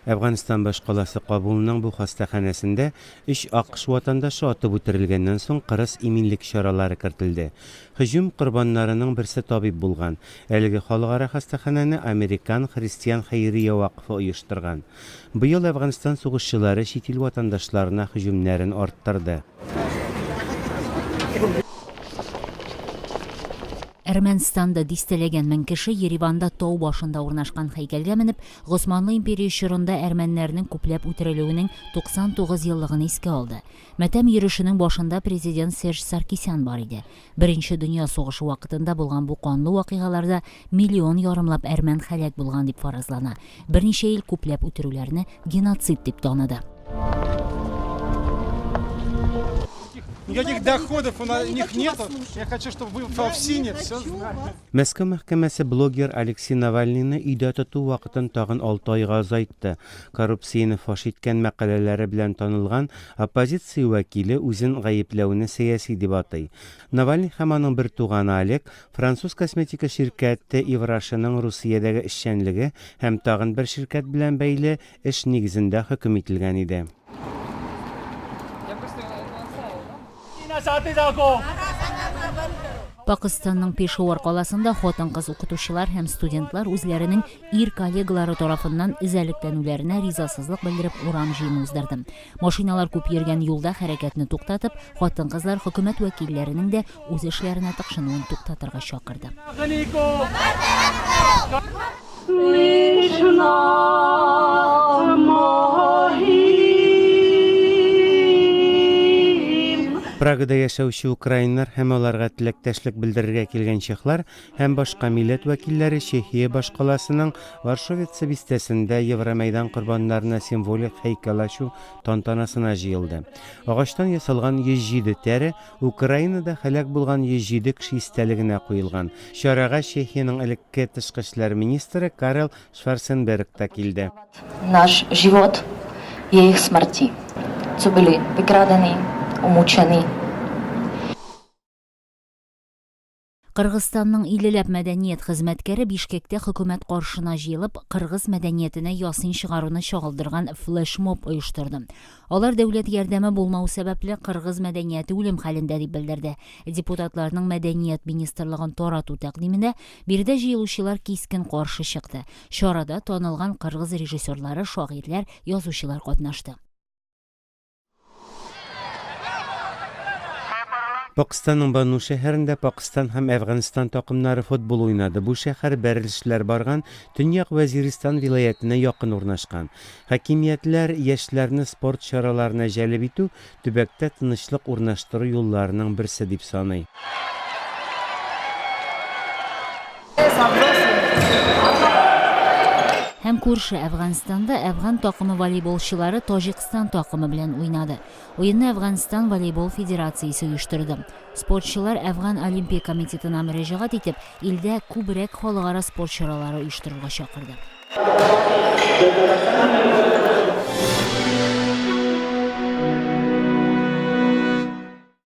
Әфганстан башкаласы Кабулның бу хастаханәсендә өч АКШ ватандашы атып үтерелгәннән соң кырыс иминлек чаралары кертелде. Һөҗүм корбаннарының берсе табиб булган. Әлеге халыкара хастаханәне Американ христиан хәйрия вакыфы оештырган. Быел Әфганстан сугышчылары чит ил ватандашларына һөҗүмнәрен арттырды. Әрмәнстанда дистәләгән мең кеше Ереванда тау башында урнашкан һәйкәлгә менеп, Госманлы империя чорында әрмәннәрнең күпләп үтерелүенең 99 еллыгын искә алды. Матәм йөрешенең башында президент Серж Саркисян бар иде. Беренче дөнья сугышы вакытында булган бу канлы вакыйгаларда миллион ярымлап әрмән һәлак булган дип фаразлана. Берничә ил күпләп үтерүләрне геноцид дип таныды. Никаких доходов у них нету. Я хочу, чтобы вы во ФСИНе все знали. Мәскәү мәхкәмәсе блогер Алексей Навальныйны өйдә тоту вакытын тагын алты айга озайтты. Коррупцияне фаш иткән мәкаләләре белән танылган оппозиция вәкиле үзен гаепләүне сәяси дип атый. Навальный һәм аның бертуганы Олег француз косметика ширкәте Ив Рошеның Русиядәге эшчәнлеге һәм тагын бер ширкәт белән бәйле эш нигезендә хөкем ителгән иде. Пакыстанның Пешавар каласында хатын-кыз укытучылар һәм студентлар үзләренең ир коллегалары тарафыннан эзәрлекләнүләренә ризасызлык белдереп урам җыены уздырды. Машиналар күп йөргән юлда хәрәкәтне туктатып, хатын-кызлар хөкүмәт вәкилләренең дә үз эшләренә тыкшынуын туктатырга чакырды. Прагада яшәүче украиннар һәм аларга теләктәшлек белдерергә килгән чехлар һәм башка милләт вәкилләре Чехия башкаласының Варшовица бистәсендә Евромәйдан корбаннарына символик һәйкәл ачу тантанасына җыелды. Агачтан ясалган 107 тәре Украинада һәлак булган 107 кеше истәлегенә куелган. Чарага Чехиянең элекке тышкы эшләр министры Карел Шварценберг та килде. Наш живот jejich smrti, co byli vykradeny, umučeny. Кыргызстанның иллеләп мәдәният хезмәткәре Бишкектә хөкүмәт каршына җыелып, кыргыз мәдәниятенә ясин чыгаруны чагылдырган флешмоб оештырды. Алар дәүләт ярдәме булмау сәбәпле, кыргыз мәдәнияте үлем хәлендә дип белдерде. Депутатларның мәдәният министрлыгын тарату тәкъдименә биредә җыелучылар кискен каршы чыкты. Чарада танылган кыргыз режиссерлары, шагыйрьләр, язучылар катнашты. Пакыстанның Бану шәһәрендә Пакыстан һәм Әфганстан такымнары футбол уйнады. Бу шәһәр бәрелешләр барган Төньяк Вәзиристан вилаятенә якын урнашкан. Хакимиятләр яшьләрне спорт чараларына җәлеп итү төбәктә тынычлык урнаштыру юлларының берсе дип саный. Һәм күрше Әфганстанда әфган такымы волейболчылары Таҗикстан такымы белән уйнады. Уенны Әфганстан волейбол федерациясе оештырды. Спортчылар Әфган Олимпия комитетына мөрәҗәгать итеп, илдә күбрәк халыкара спорт чаралары оештырырга чакырды.